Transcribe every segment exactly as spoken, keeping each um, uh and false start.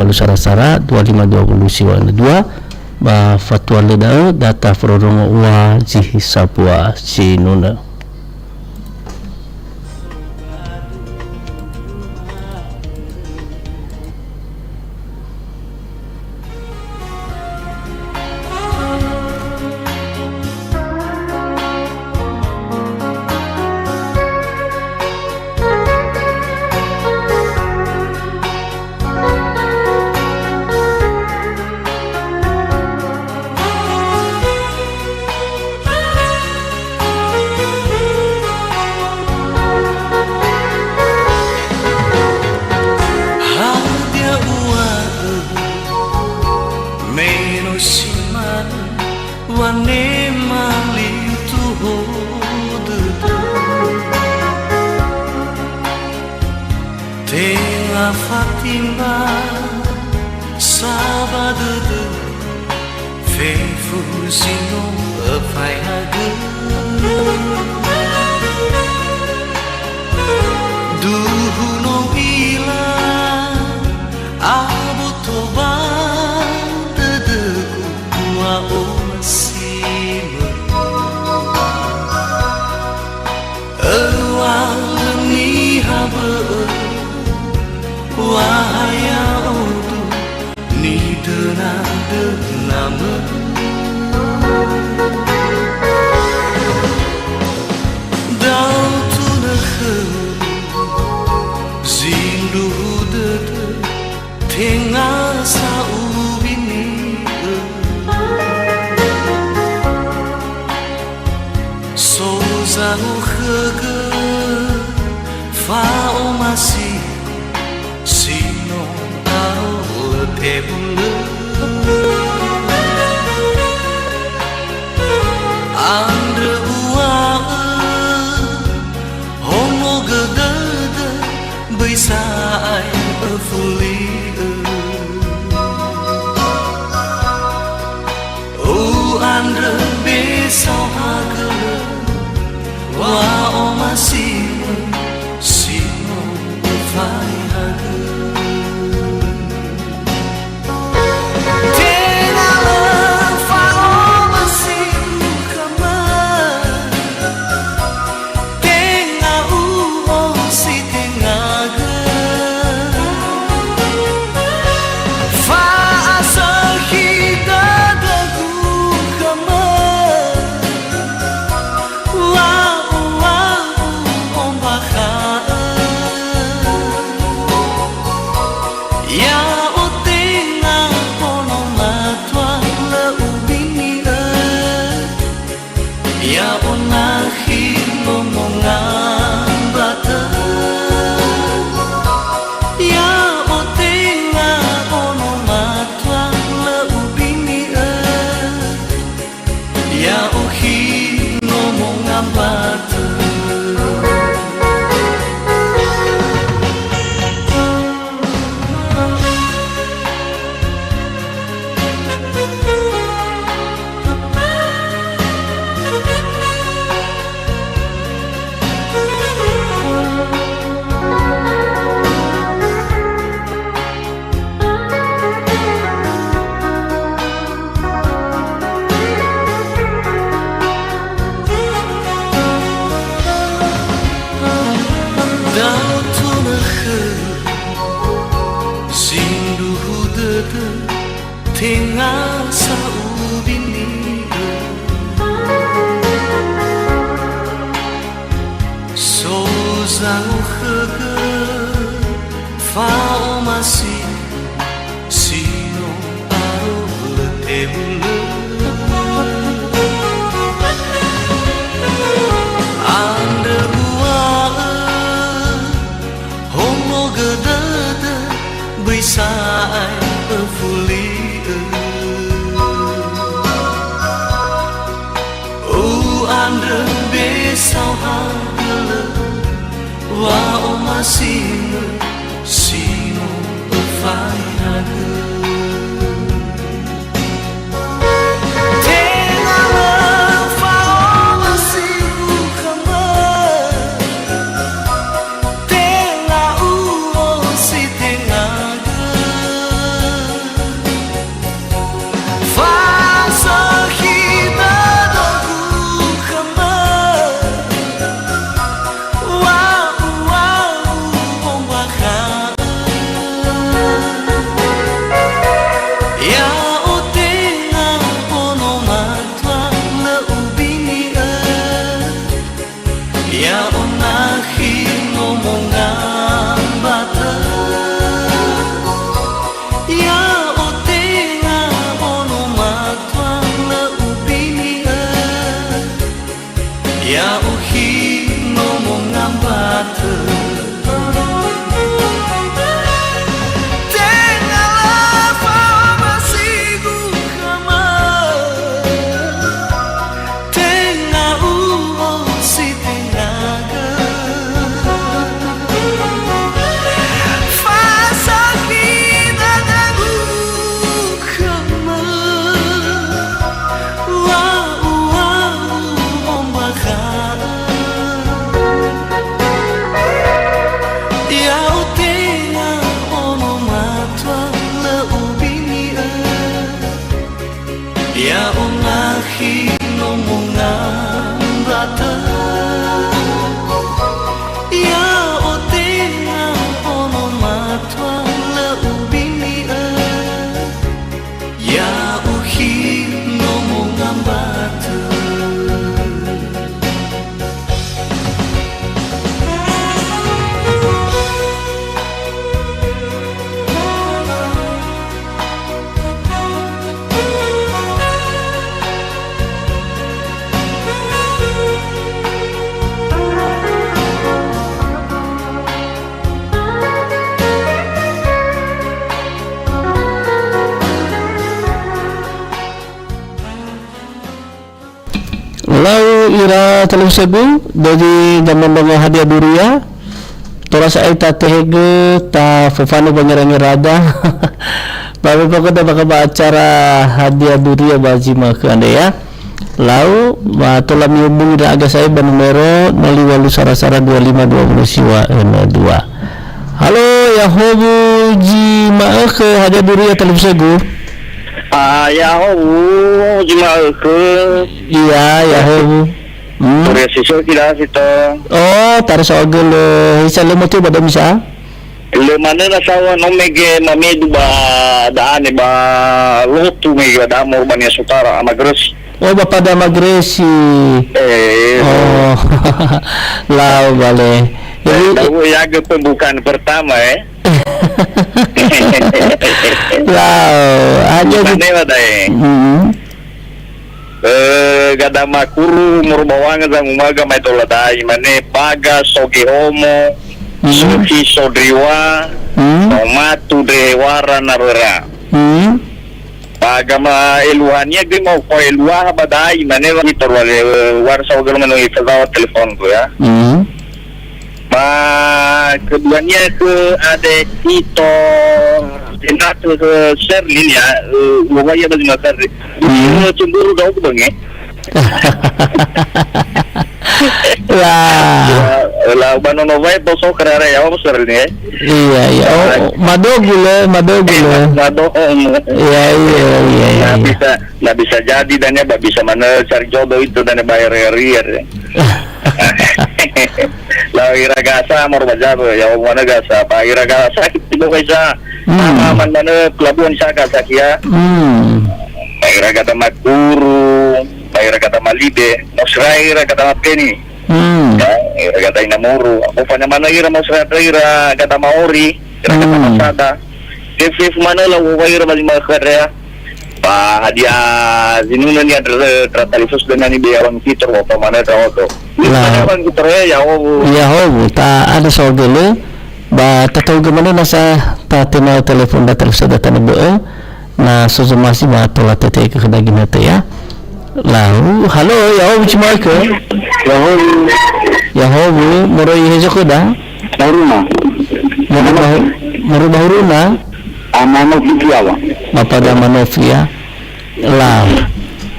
Walu sara-sara, dua lima dua puluh siwa na dua, ba fatua lö da'ö, data fororongo ua zihi sabua sinunö. Hadia uŵa'ö, me no si manö wanema liu tuho dödö. Tenga fatimba sa ba dödö, fefu si no öfaehagö. Duhu no u'ila, aboto ba dödögu, u'omasi mö. Öŵa'ö niha bö'ö, wa ha ya'odo nidönadönamö. Da'ö tunö khöu, zindruhu dödö, tenga sa uwini'ö. So zangokhögö fa'omasi si no aro lö tebulö. Andrö uŵa'ö, honogö dödö, böi sa'ae öfuli'ö. U'andrö be saohagölö, wa'omasimö si no öfaehagö. Tenga lö fa'omasi khömö, tenga u'ositengagö. Fa'asökhi dödögu khömö, wa uŵa'ö ombakha'ö. Ya'o tenga ono matua lö uwini'ö. Ya'o nakhi nomo ngambatö. Ya'o tenga ono matua lö uwini'ö. Ya'o khi nomo ngambatö. Da'ö tunö khöu, sindruhu dödö, tenga sa uwini'ö. So zangokhögö fa'omasi si no aro lö tebulö. Andrö uŵa'ö, honogö dödö, böi sa'ae öfuli'ö. U'andrö be saohagölö, wa'omasimö si no öfaehagö. Tenga lö fa'omasi khömö, tenga u'ositengagö. Ira talifusögu, dozi zamondrongo hadia duria. Tola sa'ae tatehegö, tafofanö ba ngera-ngerada. Ba me pokokna bakha ba acara hadia duria ba zi ma'ökhö andre ya. Lau, ba tola mihubungi ndra'aga sa'ae ba numero nol walu sara sara dua lima dua puluh siwa enö dua. Halo, yahowu zi ma'ökhö hadia duria talifusögu. Ah, yahowu zi ma'ökhö. Iya, yahowu. Hmm. Korea sisökhi dasi to. Oh, tarasa ogölö. Isa lö motiu ba dömi sa? Lö manö na sawa no mege mamedu ba da'ane ba lotu mege ba da'amo ba Nia Sutara, Ama Gresi. Oh, Bapak Dama Gresi. Eh, Oh, lau bale. Jadi, Dawe yaga pembukaan pertama, eh. Lau, aja Mane gitu. Wadae. Hmm. Eh, gada makuru murubawanga zangumaga mai tola da'i, mane baga soge homo, Hmm. Sofi sodriwa, Hmm. Nomatu dewara naröra. Hmm. Ba gama eluahania goi mau ko eluaha ba da'i, mane wa ito wa le, eh, warsa wa gelo manu ifazawa telefonku ya. Hmm. Ba keduanya ke ada ito, enggak ke, ke Sherlyn ya, eh, wa ya bagi Sherlyn. Hmm. Cemburu dong bange. Lah. La, la, ba nono wae boso kerara ya, Om Sherlyn, eh. Iya, iya. Oh, oh, madogu le, madogu le. Madogu. Iya, iya, iya, iya, Nah, iya. bisa, nah, bisa jadi dan ya, ba bisa mana cari jodoh itu dan ya bayar ya, riar, ya. La ira gasa mor bajago, ya, mana gasa, ba ira gasa kita bisa. Hmm. Sama man mana pelabuhan sa gasa kia. Hmm. Ba ira gata makuru, ba ira gata malibe, mosra ira gata mapeni. Hmm. Ya, ira gata ina muru. Aku fanya mana ira mosra ira gata maori, ira gata Hmm. masada. Fif-fif mana la uwa ira bali makhadrea. Ba hadia zinunö nia dre-, dra talifus dengan ibe awang kitor, wa pamana dra oto. Nah. Pada awang kitor ya, ya, owu. Ya, owu. Ta ada soal dulu. Ba tatau gimana nasa ta tema telepon da talifus da tanah be'e. Na so zomasi ba tola tete ke kedaging hete ya. Lau, halo, ya, owu cuma ke? Ya, owu. Ya, owu, moroi hezo ke da? Haruna. Moroi bahu-, moroi bahuruna? Amano Fitiawa. Bapak Dama Novi ya. Lah.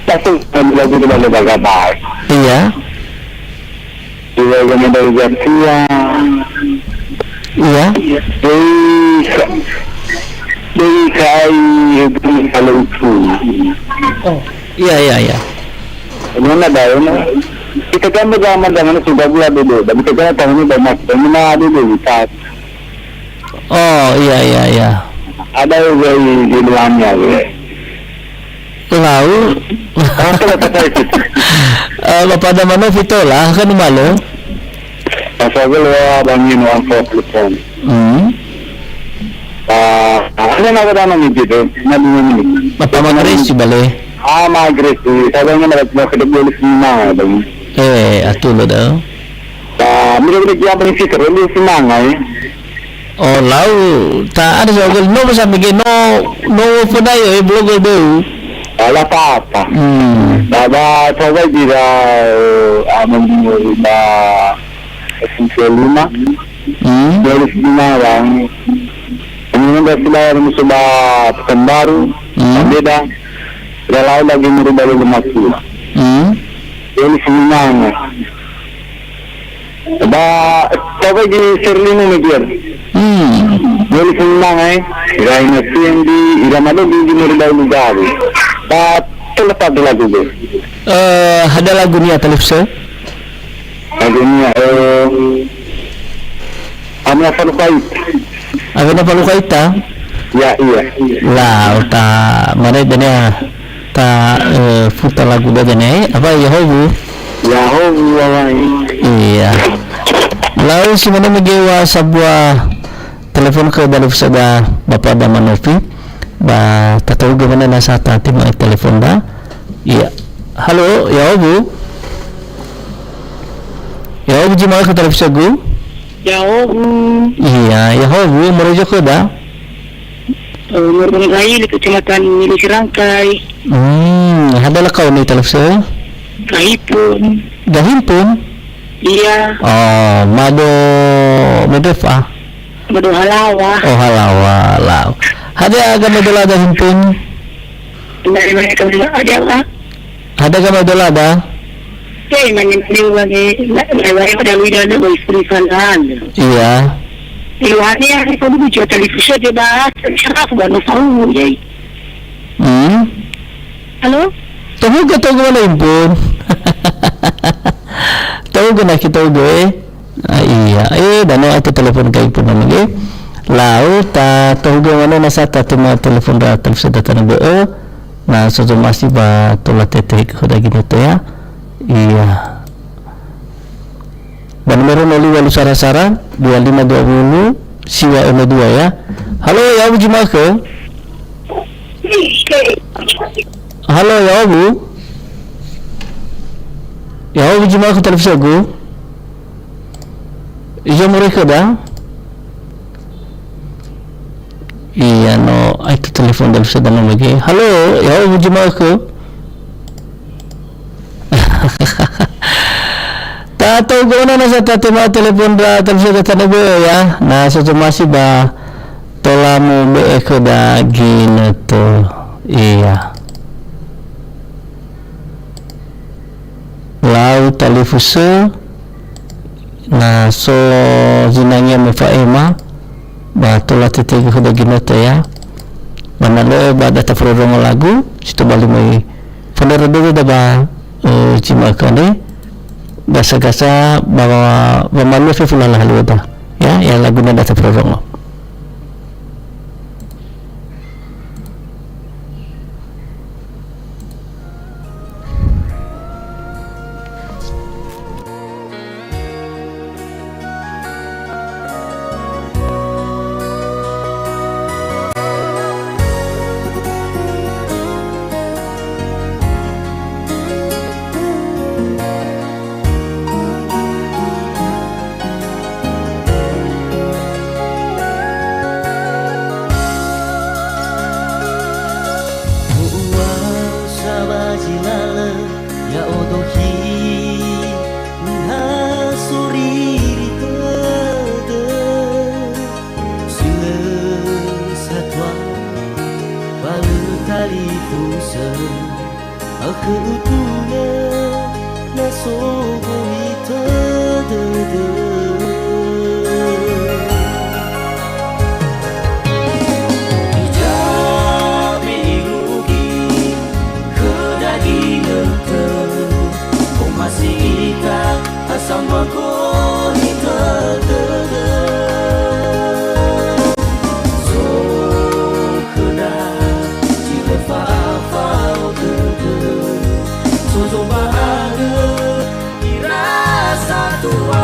Satu, lagu di balik bagabai. Iya. Dua yang ada Zakia. Iya. Dewi Ka-, Dewi Kai, Hubungi Kalau Ucu. Oh, iya, iya, iya. Nona dauna. Kita kan berjalan dengan sudah gula dulu. Dan kita kan tahu ini banyak. Dan mana ada dulu. Oh, iya, iya, iya. Ada yang di, di luarnya, gitu. Lau. Ah, tola, tola, tola. Eh, Bapak Dama Novi tola, kan malu. Pasal gelo ya, bangin, uang telepon. Hmm. Ah, ada nama Dama Novi itu, Nabi Muhammad. Bapak Magres di bale. Ah, Magres di. Saya ingin ada cuma kedua boleh semua, Bang. Eh, atu lo dah. Ba, mira-mira kia bani fitr, lu simanga, eh. Oh, lau, ta ada soal no bisa bikin no, no pernah ya, eh, blogger dulu. Ala apa-apa. Hmm. Ba, ba, coba jira, eh, ah, menjumpa lima. Hmm. Dari sini orang. Kemudian dari sini orang mencoba Pekanbaru, Hmm. Beda. Dari lain lagi merubah lima puluh. Hmm. Dari sini mana? Ba, coba di Serlinu media. Hmm. Boleh senang, eh. Ira ina sendi, ira mado di, di mori daun gawe. Ba, terlepas lagu be. Eh, ada lagu nia talifse? Lagu nia, eh, Ami apa lupa itu? Apa lupa lupa itu? Ya, iya. Lah, ta mana dania ta, eh, futa lagu dania, eh? Apa ya, hobu? Ya, hobu, awai. Iya. Lau si mana megewa sebuah telepon ke dalu sada Bapak Dama Novi. Ba tatau gimana nasa tati mai telepon ba? Iya. Halo, ya, hobu? Ya, hobu, jima ke telepon sagu? Ya, hobu. Iya, ya, hobu, merujuk ke da? Eh, Nurul Gail, Kecamatan Milu Sirangkai. Hmm, ada lah kau ni telepon? Kaipun. Gahimpun? Iya. Oh, mado Medefa? Mado Halawa. Oh, Halawa, lau. Hadia gamai dolada himpun? Nda, nda, nda, nda, nda. Hadia gamai dolada? Eh, mane, mane, mane, na, na, na, na, na, na, na, na, na, na, na. Iya. Iwani ya, ni kodu juta lifu saja, ba, serafu, ba, no, fa'u, ya. Hmm? Halo? Tohuga, tohuga mana, impun? Tohuga, na kita tohuga, eh? Ah, iya. Eh, dano atu telepon ka impun nama, eh? Lau, ta tohuga mana, na sa ta tema telepon ra, telepon sa ta tana be, eh? Na so zomasi ba tola tete ke khoda gini to ya. Iya. Ba nomero noli walu sara-sara, dua lima dua puluh, siwa ono dua ya. Halo, ya, Obu Jima'ökhö? Halo, ya, Obu? Ya, Obu Jima'ökhö televisigu? Izo moroi khöda? Iya, no, aetu telepon dalu sada no mege. Halo, ya, Obu Jima'ökhö? Ta tohuga mana na sa ta tema telepon ra, telepon ra tanö bö'ö ya. Na so zomasi ba tola mube'e khöda ginötö. Iya. Lau talifusö, na so zinangea mefa'ema, ba tola tetege khöda ginötö ya. Ba na lö'ö ba data fororongo lagu, si tobali möi fondrorö dödöda ba, eh, Jima'ökhö andre, gasa-gasa ba, ba, ba malua fefu lala haluada. Ya, ya laguna data fororongo. Ho'uasa ba zi lalö, ya'odo hi niha soriri tödö. Si lö satua, ba lö talifusö. Akhö utunö, na so gohitö dödö. Hijabi irugi khöda ginötö, omasi ita asambako hintö dödö. So khöda zi lö fa'afao dödö. So zomba'agö ira satua.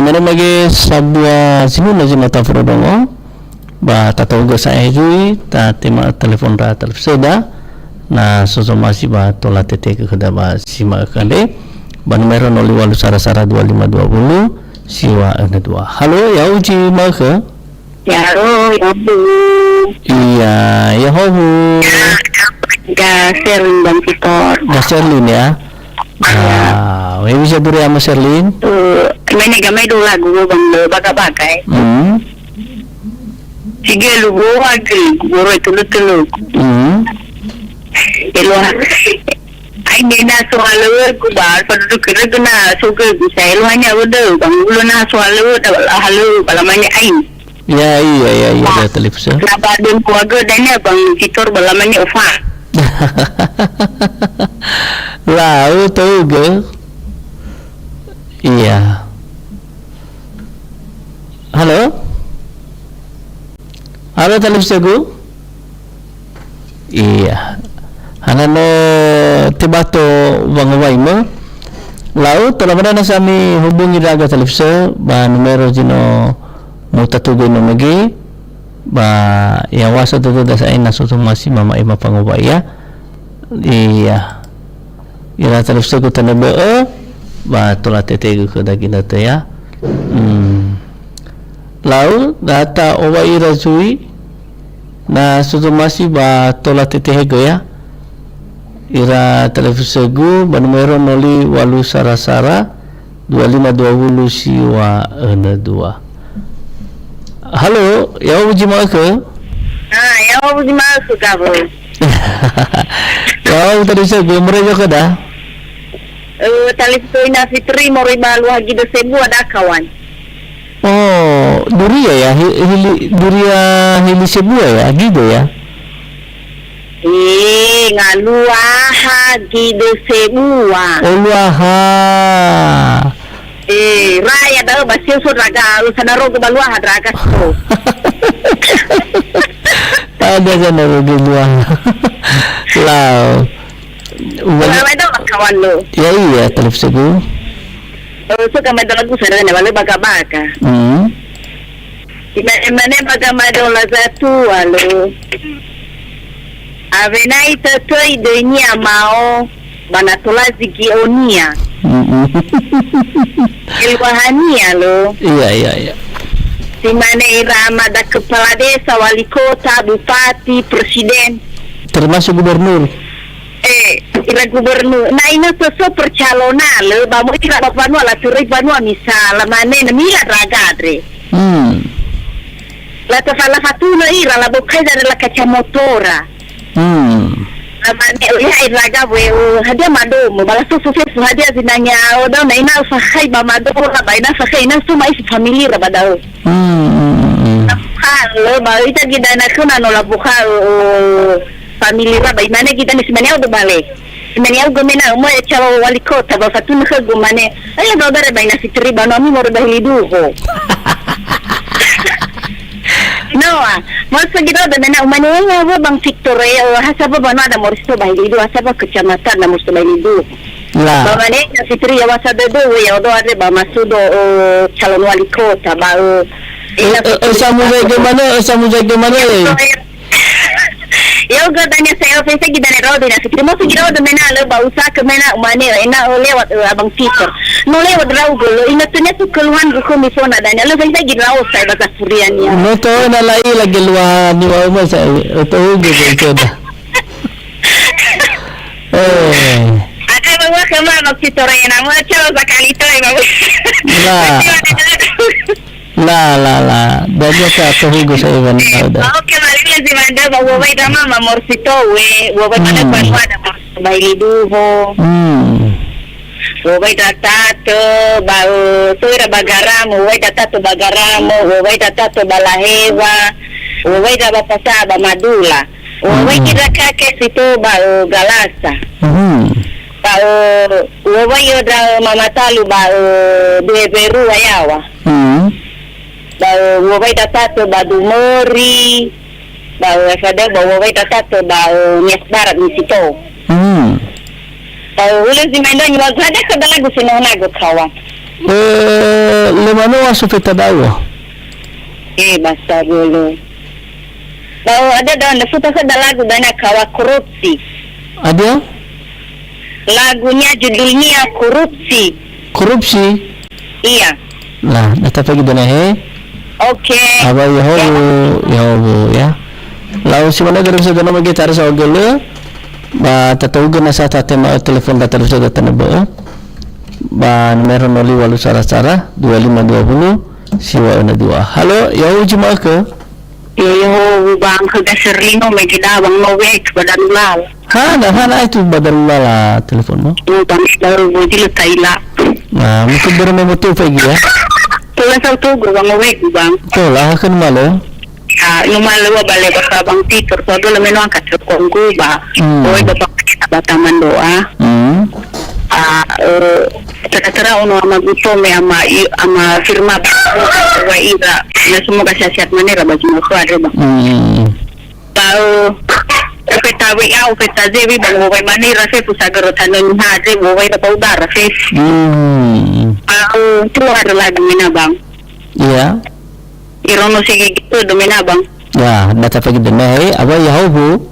Ero mege sabua zihuna zi no taforongo, ba tatogö sa'ae zui, tatema telefon ra telefon seda, na so zomasi ba tola tetege khöda ba si ma'ökhö andre, ba numero noli walu sara sara dua lima dua wulu, siwa öna dua. Halo, ya'o zi ma'ökhö? Yaro, ya'o. Iya, ya howu. Ya, ga Serlin Bang Victor. Ga Serlin ya? Iya. Ah, we bisa duri ama Serlin? Eh, mene gamai do lagu Bang, baga-baga, eh. Hmm. Tiga lu gua, tiga lu gua, tulu-tulu. Hmm. Elua. Ai nena so halöŵögu ba, fa dudu kerögu na so gögu, sa eluahania wödö, bang ulo na so halöŵö, da halöŵö, ba lamane ai. Ya, iya, ya, iya, ba, ya, telefon. Na ba dun keluarga dania bang Victor ba lamane ofa. Lau, tau gö. Iya. Halo? Halo, telefon segu? Iya. Hana no tebato wangowaimö. Lau, tola manana sami hubungi raga telefon ba numero zi no mutatugö ino mege. Ba ya'owasa dödöda sa'ae na so zomasi mama'i mafangowa'i ya. Iya. Ira talifusögu tanö bö'ö, ba tola tetegu khöda ginötö ya. Hmm. Lau, data owa'i ira zui, na so zomasi ba tola tetehegö ya. Ira talifusögu ba numero noli walu sara sara, dua lima dua wulu siwa öna dua. Halo, ya'o zi ma'ökhö? Ah, ya'o zi ma'ökhö, Gabo. Ya'o, tadi saya belum mereka ke dah? Eh, tali foto Ina Fitri, moroi ba luaha Gido Sebua da, kawan. Oh, duria ya, hi-, hili, duria hili Sebua ya, Gido ya? Eh, ngaluaha Gido Sebua. Oh, luaha. Eh, raya da'ö ba sio so ndra'aga, usa na rogo ba luaha ndra'aga so. Ada kan na rogo luaha. Lau. Uwa-, uwa-, uwa da'ö ba kawan lo. Ya iya, telefon segu. Oh, so ka mai dalagu sana na wale baka-baka. Hmm. Imane-mane ba gamadola zatua lo. Awena itötöi döinia mao ba na tola zigionia. Mm-mm. Eluahania lo. Iya, iya, iya. Simane ira amada kepala desa, wali kota, bupati, presiden. Termasuk gubernur. Eh, ira gubernur. Na ina so so percalona lö, ba mo ira ba banua, latöröi banua misal, lamane na mila ndra'aga andre. Hmm. Latafala fatunö ira, labokai zara lakaca motora. Hmm. Lamane, oh, ya, iraga we, oh, hadia madomo, ba lasoso fefu hadia zinangea, oh, da'ö na ina fakhai ba madola, ba ina fakhai ina so ma'isi familira ba da'ö. Hmm, hmm, hmm, hmm. Halo, ba ita gidana khöna no labokha'ö, oh, familira ba imane gidana simane au do bale. Simane au gomena mo ya cawa wali kota ba fatunö khögu mane. Ayo dodare ba Ina Fitri ba no ami moro ba hili duho. Noa, masa gitu ada mena umane ya, apa Bang Victor ya, oh, hasa apa ba no ada Moristo ba hili duho, hasa apa kecamatan ada Moristo ba hili duho. Lah. Ba mane Ina Fitri ya wasa dödö we ya odo ada ba masudo, oh, calon wali kota ba, oh, eh, Ina eh, Fitri eh, samu ba zai ke mana, eh, samu zai ke mana, eh? Ya'ugö dania saya ofese gidane rau dania Fitri. Mo sigi rau de mena lö ba usaha ke mena umane, eh, na, oh, lewat, eh, Abang Peter. No lewat rau gö lo, ina tanya su keluhan gö ko mi fona dania. Lö saya gini rau saya bahasa Furian ya. No to na lai lagi luar ni wa umai saya, eh, to gö gö gö dah. Eh. Ada bawa ke ma Abang Peter ya, nama coba sekali tu, eh, bawa. Nah. La, la, la. Dania ka tohugu sa Iwan Dauda. Oke, mali lezi manda ba uwa bai dama ma Morsito we, uwa bai manda, hmm, ba ada Morsi ba hili duho. Hmm. Uwa bai da tato ba, eh, so ira ba Garamo, uwa bai da tato ba Garamo, uwa bai da tato ba Laheva, uwa bai da ba Pasa ba Madula. Uwa bai, hmm, kita kake sito ba, eh, Galasa. Hmm. Ba, eh, uwa bai yo da, eh, mamatalu ba, eh, due beru ayawa. Hmm. Ba, eh, uwa bai da tato ba Dumori, ba, eh, sada ba uwa bai da tato ba, eh, Nias Barat ni sito. Hmm. Ba, eh, ulo zi main doni ba ada ke dalagu sino nago kawan. Eh, le manö wa sofeta da'ö. Eh, basa dulu. Bau ada daun da futa khöda lagu dania kawa korupsi. Adia? Lagunya judulnya Korupsi. Korupsi? Iya. Nah, data pagi dana he. Oke. Aba Yahowo, Yahowo ya. Lau si mana gere bisa dana magi tara sa ogele. Ba tatau gena sa tatema telepon data bisa data nebe. Ba numero nol lima walu sara sara dua lima dua puluh siwa enam dua. Halo, Yahowo jemaah ke? Yo, yo, bang, khö Gaserino, mege da, bang, no wek, badan ulal. Hana, hana itu badan ulal, ah, telepon mo? Oh, bang, baru mau di letai lah. Nah, mungkin baru mau moto pagi ya? Tola sau togo, bang, no wek, bang. Tola, akan malu. Ah, no malu, bale, baka, bang, Peter, so, dulu menu angkat telepon ku, ba. Hmm. Oi, bapak, kita bataman doa. Hmm. Ah, eh, Tera-tera ono ama Guto me ama i-, ama Firma ba wa ira. Na semoga sehat-sehat manera bagi mako ada bang. Hmm. Tahu peta W A, peta Z W bang, wawai manera fe pusagero tano niha Z W, wawai da bau dara fe. Hmm. Tahu tu ada lagi mina bang. Iya. Irono sigi gitu domena bang. Ya, data pagi deme, eh, apa ya hobu?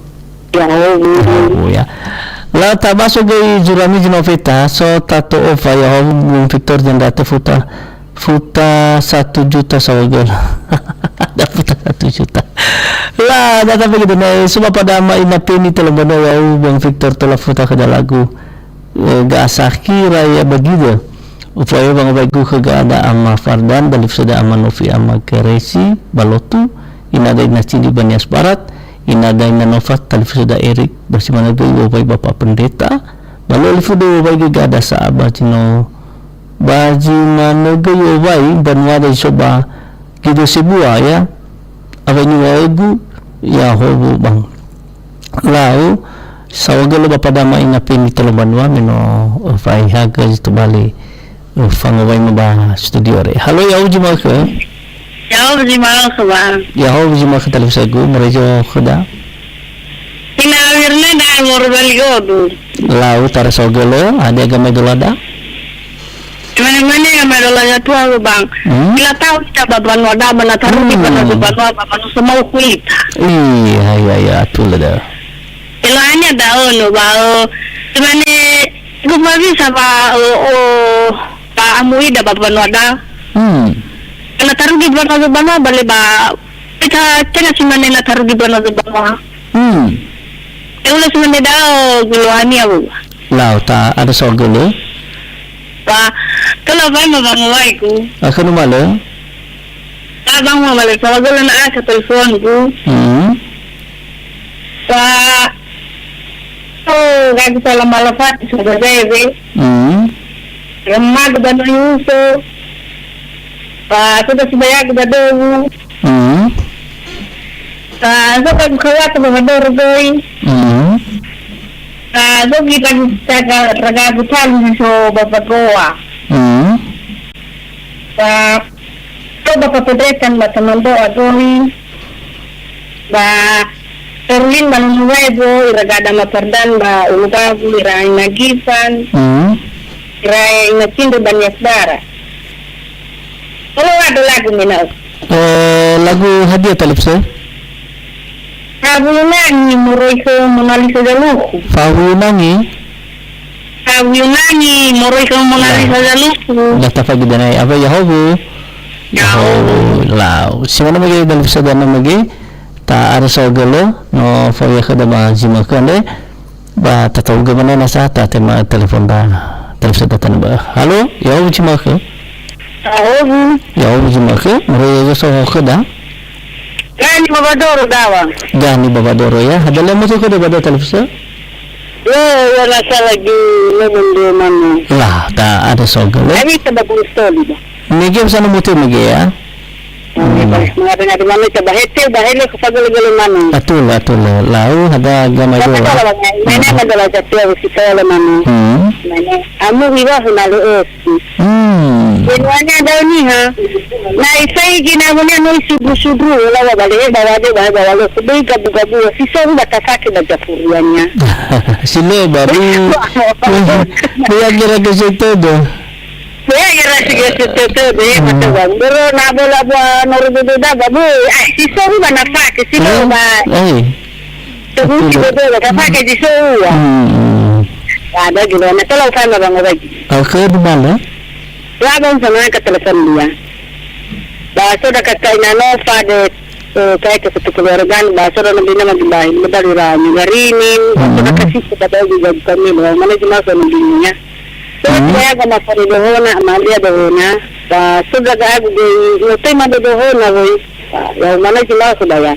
Ya hobu. Ya hobu ya. La tabaso gei jurami jino feta, so tato ofa ya hobu bung Victor janda te futa, futa satu juta sawagel. Ada futa satu juta. La, data pagi deme, eh, suba pada ma ina peni tolong bono ya hobu bung Victor tola futa kada lagu. Eh, ga asakira ya bagida. Ufae wangawaigu khö ga'ada Ama Fardan, dalifusöda Ama Nofi, Ama Geresi, ba Lotu, inada ina Cindi ba Nias Barat, inada ina Nofat, dalifusöda Erik, ba si manö göi wowai Bapa Pendeta, ba lö lifude wowai göi ga'ada sa'a ba zi no, ba zi manö göi wowai banuada zi so ba Gido Sebua, ya, awai niŵa'ögu, ya, howu bang. Lau, saohagölö ba pada ma ina peni tolo banua me no, eh, faehaga zi tobali, eh, fangowaima ba studio re. Halo, ya'o zi ma'ökhö? Ya'o zi ma'ökhö, Bang. Ya'o zi ma'ökhö talifusögu, moroi zi khöda. Ina awirna da moro bali godu. Lau, tara saohagölö, hadia gamai dolada? Mane-mane ya madola ya tua, Bang. Hmm? Ila tahu kita ba banua da, ba na tarugi, hmm, banua, banua, ba banua semau kuita. Iya, iya, iya, betul ada. Ila hanya daun, ba, eh, semane, gua bisa, ba, eh, oh, ba amu ida, ba banua da. Hmm. Ba na tarugi, banua, banua, bale, ba, kita, cina semane na tarugi, banua, banua. Hmm. Eula semane da, eh, gulu hanya, Bu. Lau ta ada saohagölö. Ba, kalau ba ma bang waiku. Akan umale. Ba bang ma bale saohagölö na aka telefonku. Hmm. Ba, oh, gagu salah malafat sudah bebe. Hmm. Remagu ba no Yuso. Ba, sudah subayagu ba dowu. Hmm. Ba, so gagu kawata ba ba doro goi. Hmm. Ah, so gita, gita ga-, raga gutalu so Bapa Goa. Hmm. Ba, so Bapa Pedretan ba teman doa goi. Ba, Erlin ba Nunu Webo, ira gada ma Perdan ba Ulu Bagu, ira ina Gifan. Hmm. Ira ina Cindri ba Nias Bara. Kalau ada lagu mina. Eh, lagu hadia talifusö? Fawuyu nangi moroi khö Monalisa Zaluhu. Fawuyu nangi? Fawuyu nangi moroi khö Monalisa Zaluhu. Data pagi danai, apa ya hobu? Ya hobu. Lau. Si mana magi talifusö dana magi? Ta ada saohagölö, no fawuyu khöda ba zi ma'ökhö andre. Ba tatau gömöna nasa ta tema telepon da, telepon da tana ba. Halo, ya'o zi ma'ökhö? Ya'o zi. Ya'o zi ma'ökhö, moroi ya so khöda? Gani Babadoro dawa. Gani Babadoro ya, ada lemo so khöda ba da telepon? Yo, ya nasa lagi lemon de manu. Lah, ta ada saohagölö. Abi sebab mustoli ba. Mege sana mutu mege ya. Hmm. Ngadu-ngadu manu coba hete, ba hele ku fagele-gele manu. Atul, atul. Lau, ada gamai dola. Mene madola jatia usi tole manu. Hmm. Mene, amu iwa huna le esi. Hmm. Benuanya daun niha. Na isai gina mulia noi sudru-sudru, lawa bale, eh, bawa de, bawa, bawa lo. Sebei gabu-gabu, si so uba tasake ba japurianya. Sile baru. Dia kira ke situ tu. Ya, ya, rasi, ya, si, si, si, si, ya, hmm, mata bang. Boro na bola bua noru bodo da, babu. Ah, si soru ba na fake, si lo ba. Eh. Soru si bodo, ba ka fake si soru, ya. Hmm. Ada gitu, na kalau fake bang, bang. Oke, di mana? Ya, bang, sana ke telepon dia. Ba, so da ka kaina no fa de, eh, kae ke satu keluarga, ba, so da nabi nama di bahi, ba, dari ra, ni garini, ba, so da, hmm, kasi ke pada juga kami, ba, mana cuma so nabi nya. So, hmm, saya agama fare dohona, ma dia dohona. Ba, so da ga agu de, no tema de dohona, woi. Ba, ya, mana cuma so da ya.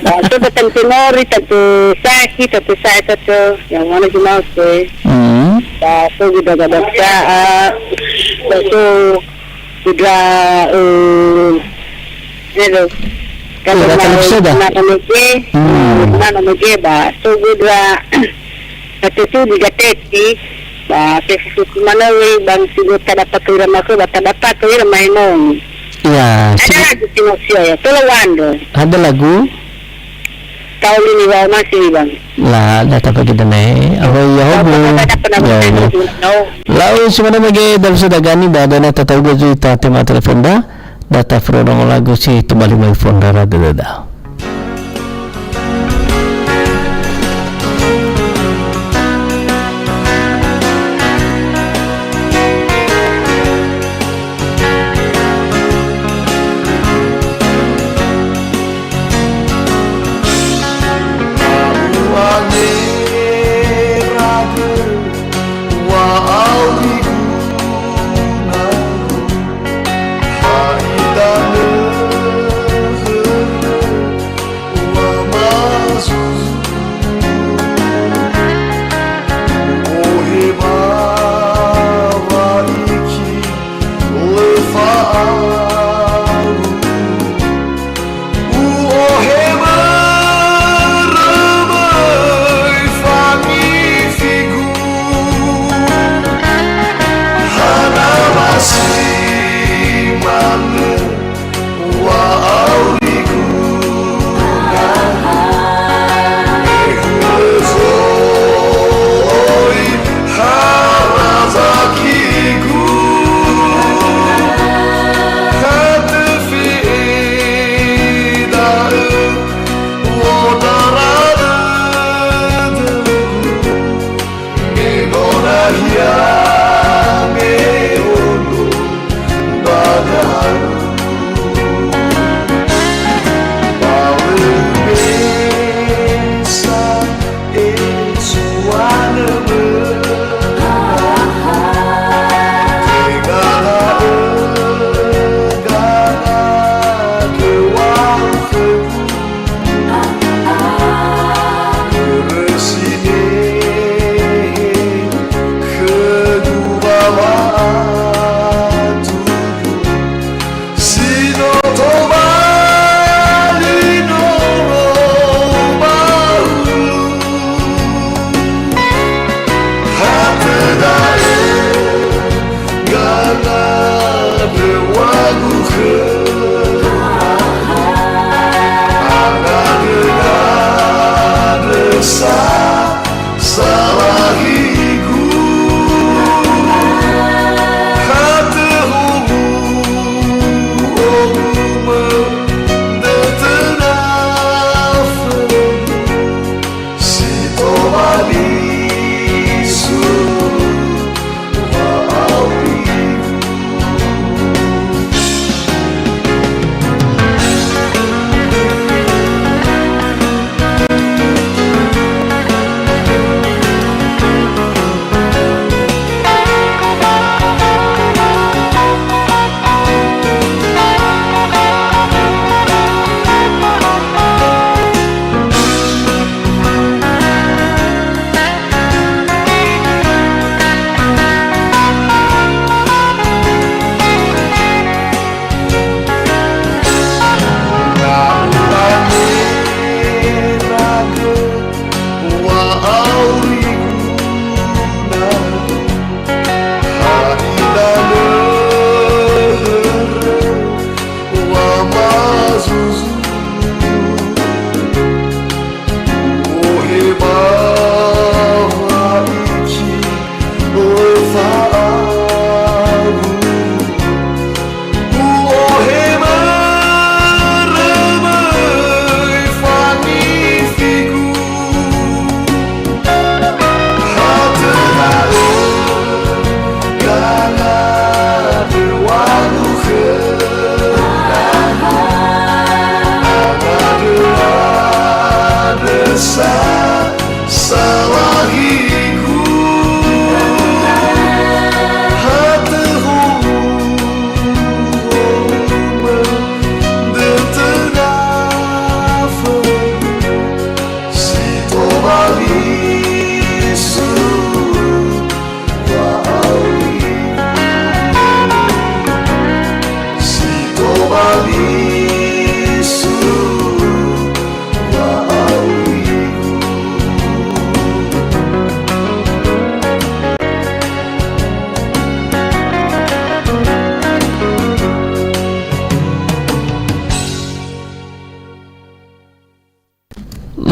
Ba, so da tante Nori, tante Saki, tante Saki, tante, ya, mana cuma so. Hmm. Ba, so juga ga daksa, ah, ba, so, Sudah, eh, hello. Kalau sudah mau terpesona. Mana mege, hmm, mana mege, ba, so sudah, kata tu di gateti, ba, se susu mana we, bang, sudah tak dapat ke rumah ke, tak dapat ke rumah emong. Ya, ada si- lagi si manusia ya, tolong wando. Ada lagu? Tahu ini, wa'omasi, Bang. La, da tapa kita ne. Apa ya, hobo? Tahu, tahu, tahu, tahu, tahu, ya, tahu, ya. Tahu. Lau, si mana mege, dalu sedagani, ba, dana tatau gazu ita tema telepon da. Da tafrongo lagu si tobali mai fondara da, da, da.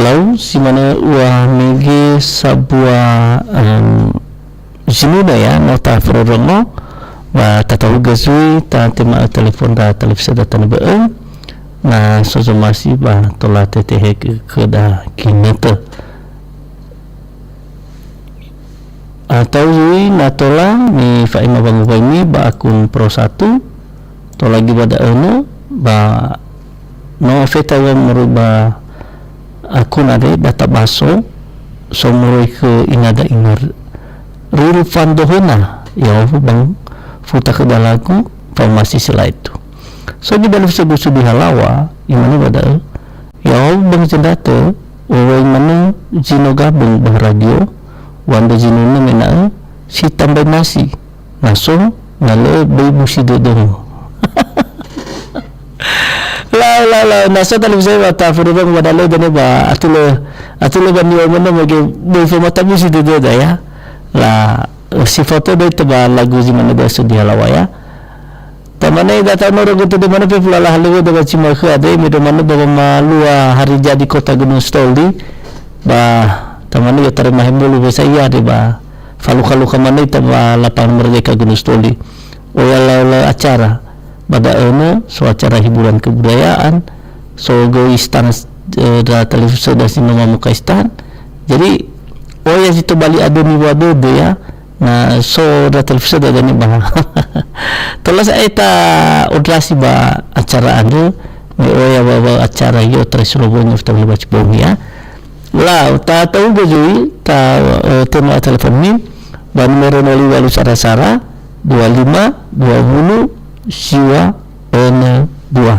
Lau, si manö ua mege sabua, em, zinunö ya, no tafororongo, ba tatahugö zui, tatema'ö telefon da telefon da tanö bö'ö, na so zomasi ba tola tetehe khöda ginötö. Atau zui na tola mifa'ema wanguwaimi ba akun Pro Satu, tola gi ba da'ö no, ba no feta wa moroi ba akun andre data baso, so moroi khö inada inar. Ruru fandohona, ya bang futa khö dalagu, faumasi selaitu. So gi dalu segusu di halawa, imane ba da'ö, Ya'ahowu bang zendra'ö, wawai manö zi no gabung ba radio, wandrö zinunö mena'ö si tambai nasi, na so, na lö böi busi dödömu. Lau, lau, lau, na so talifusö wa ta fururung wa dalö dane ba atulö, atulö ba niwa manö mege böi fomata busi dödöda ya. La, si foto doi te ba lagu zi manö da so di halawa ya. Tamane da ta'onoro götö de manö fefu lala halöwö da ba Cimakhö andre, me do manö ba wamalua hari jadi kota Gunungsitoli, ba tamane ya tarema hemulu wesa ia de ba falukha-lukha manö ita ba lapangan Merdeka Gunungsitoli. Oya lau-lau acara, ba da'ö no so acara hiburan kebudayaan, so göi stan, eh, da televisi da si no mamukai stan. Jadi, oya si tobali ado niwa dödö ya, Na so da televisi da dani ba. Tola sa'ae ta odrasi ba acara andrö, me oya wa, wa acara io terai surogo nyo fita ba Cibogi ya. La, ta tahu gajui, ta, eh, tema telepon ni, ba numero nol walu sara-sara, dua lima, dua puluh, siwa, ene, dua.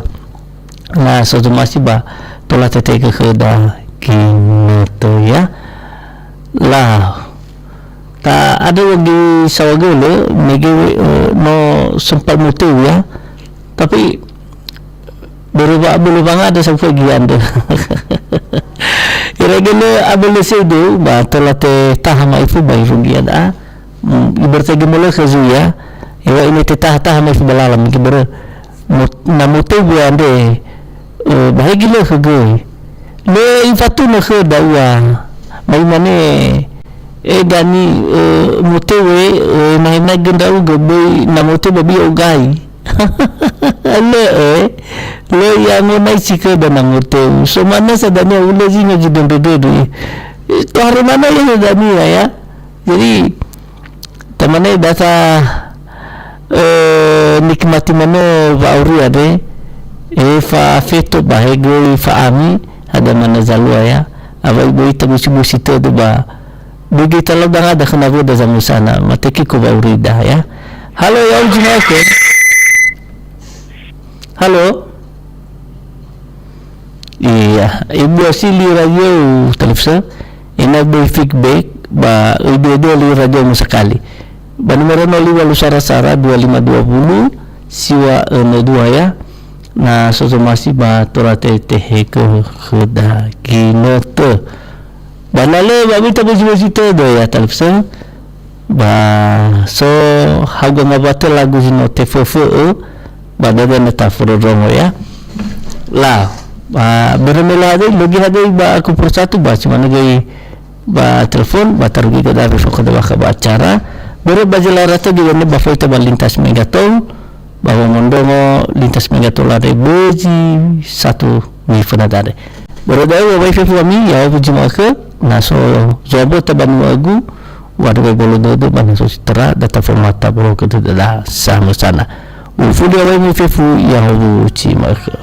La, so zomasi ba, tola tete ke khöda ginötö ya. La, Ta ada wagi sawagölö, mege, eh, no sempat moteu ya. Tapi, börö wa abölö wangada safu gi andrö. Ira gölö abölö sedu, ba tola te taha ma'ifu ba irugi ada. Hmm, ibarat lagi molö ke zu ya. Ewa ini te taha-taha ma'ifu ba lala, mege börö. Mo-, na moteu andre, eh, ba he gilö khö göi. Lö ifatunö khöda ua. Ma imane, "E Dani, eh, moteu e, eh, nahenagö ndra'ugö böi na moteu ba bi'o gai." Lö, eh, lö i'angonaisi khöda na moteu. So manö sa dania ulö zinga zi döndrö-döndrö. Eh, tohare manö ya dania ya. Jadi, Tamane data, eh, nikmati manö wa'auri andre, eh, fa'afeto ba he göi fa'ami, ada manö zalua ya. Awai böi tabusi-busi tödö ba, böi göi talau dangada khö nawöda zamusana, mate kiko wa'aurida ya. Halo, ya uji maeke. Halo? Iya, ibu asili radio televisi, ina böi feedback, ba, ibu-ibu li radio musakali. Ba numero nol walu sara-sara, dua lima dua puluh, siwa ene dua ya. Na so zomasi ba tola tetehe ke khöda ginötö. Ba na lö, ba mita bözi-bözi tödö ya, talifusö. Ba so hauga ngawatö lagu zi no teföfö'ö, ba dödö na tafururungu ya. La, ba börö me la döi, lö göi hadöi ba aku Pro Satu ba, si manö göi ba telepon, ba tarugi göda wefo khöda bakha ba acara. Börö ba jelara tö göi ne ba foita ba lintas Megatol, ba wamondrongo lintas Megatol andre bözi satu ni fönada andre. Börö da'ö wawai fefu ami, ya'ahowu zi ma'ökhö, na so zoa böta ba nuagu, wa döwai bolo dödö ba na so si töra, data formata bolo ke dödö da samusana. Ufuli wawai mi fefu, ya'ahowu zi ma'ökhö.